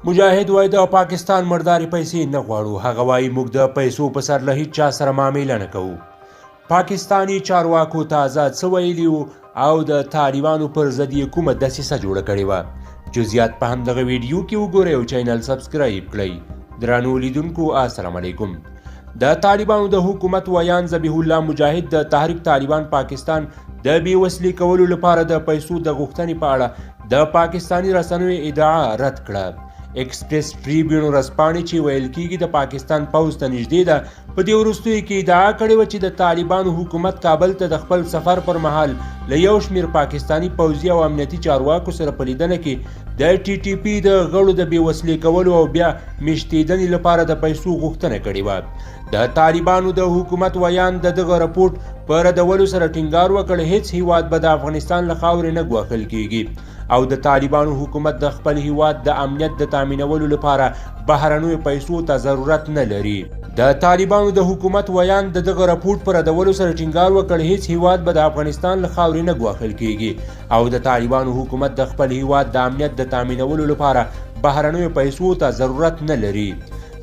مجاهد وایي د پاکستان مردارې پیسې نه غواړو. هغه وایي موږ د پیسو په سر له هیچا سره معامله نه کوو. پاکستاني چارواکو تازه څه ویلي وو او د طالبانو پر ضد یې کومه دسیسه جوړه کړې وه؟ جزئیات په همدغه ویډیو کې وګورئ او چینل سبسکرایب کړئ. درنو لیدونکو السلام علیکم. د طالبانو د حکومت ویاند ذبیح الله مجاهد د تحریک طالبان پاکستان د بې وسلې کولو لپاره د پیسو د غوښتنې په اړه د پاکستاني رسنیو ادعا رد کړه. ایکسپریس ټریبیون ورځپاڼې چې ویل کیږي د پاکستان پوځ ته نږدې ده، په دې وروستیو کې ادعا کړې وه چې د طالبانو حکومت کابل ته د خپل سفر پر مهال له یو شمېر پاکستاني پوځي او امنیتي چارواکو سره په لیدنه کې د ټي ټي پي د غړو د بې وسلې کولو او بیا میشتېدنې لپاره د پیسو غوښتنه کړې وه. د طالبانو د حکومت ویاند د دغه رپورټ په ردولو سره ټینګار وکړ، هیڅ هیواد به د افغانستان له خاورې نه ګواښل کیږي او د طالبانو حکومت د خپل هیواد د امنیت د تامینولو لپاره بهرنیو پیسو ته ضرورت نه لري. د طالبانو د حکومت ویاند د دغه رپورټ په ردولو سره ټینګار وکړ، هیڅ هیواد به د افغانستان له خاورې نه ګواښل کیږي او د طالبانو حکومت د خپل هیواد د امنیت د تامینولو لپاره بهرنیو پیسو ته ضرورت نه لري.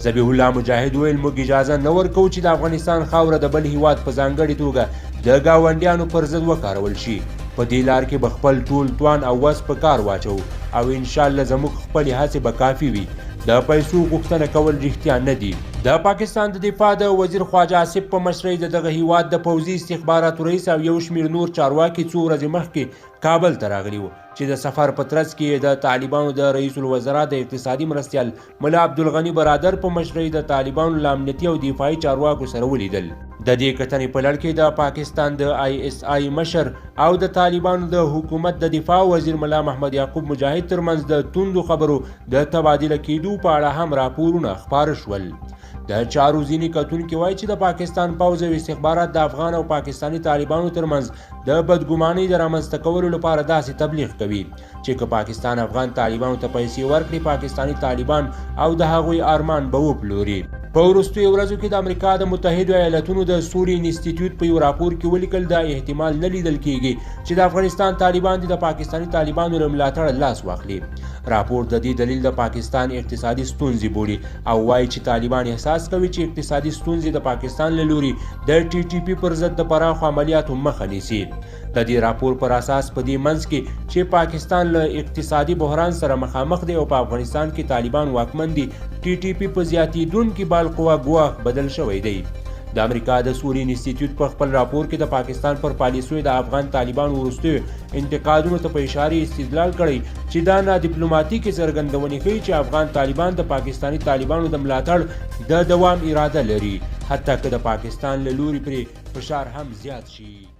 ذبیح الله مجاهد ویل، موږ اجازه نه ورکوو چې د افغانستان خاوره د بل هیواد په ځانګړې توګه د ګاونډیانو پر ضد وکارول شي. په دې لار کې به خپل ټول توان او وس په کار واچوو او انشاءالله زموږ خپلې هڅې به کافي وي. د پیسو غوښتنه کول رښتیا نه دي. د پاکستان د دفاع د وزیر خواجه آصف په مشرۍ د دغه هیواد د پوځي استخباراتو رئیس او یو شمېر نور چارواکي څو ورځې مخکې کابل ته راغلي وو چې د سفر په ترڅ کې یې د طالبانو د رئیس الوزرا د اقتصادي مرستیال ملا عبدالغني برادر په مشرۍ د طالبانو له امنیتي او دفاعي چارواکو سره ولیدل. د دې کتنې په لړ کې د پاکستان د آی اس آی مشر او د طالبانو د حکومت د دفاع وزیر ملا محمد یعقوب مجاهد ترمنځ د توندو خبرو د تبادله کېدو په اړه هم راپورونه خپاره شول. د چارو ځینې کتونکي وایي چې د پاکستان پوځ او استخبارات د افغان او پاکستاني طالبانو ترمنځ د بدګمانۍ د رامنځته کولو لپاره داسې تبلیغ کوي چې که پاکستان افغان طالبانو ته پیسې ورکړي، پاکستاني طالبان او د هغوی ارمان به وپلوري. په وروستیو ورځو کې د امریکا د متحدو ایالتونو د سولې انستیتیوت په یو راپور کې ولیکل، دا احتمال نه لیدل کیږي چې د افغانستان طالبان دې د پاکستاني طالبانو له ملاتړه لاس واخلي. راپور د دې دلیل د پاکستان اقتصادي ستونزې بولي او وایي چې طالبان احساس کوي چې اقتصادي ستونزې د پاکستان له لوري د ټي ټي پي پر ضد د پراخو عملیاتو مخه نیسي. د دې راپور پر اساس په دې منځ کې چې پاکستان له اقتصادي بحران سره مخامخ دی او په افغانستان کې طالبان واکمن دي، ټي ټي پي په زیاتېدونکي بالقوه ګواښ بدل شوی دی. د امریکا د سولې انستیتیوت په خپل راپور کې د پاکستان پر پالیسیو د افغان طالبانو وروستیو انتقادونو ته په اشارې استدلال کړی چې دا نادیپلوماتیکې څرګندونې ښيي چې افغان طالبان د پاکستاني طالبانو د ملاتړ د دوام اراده لري، حتی که د پاکستان له لوري پرې فشار هم زیات شي.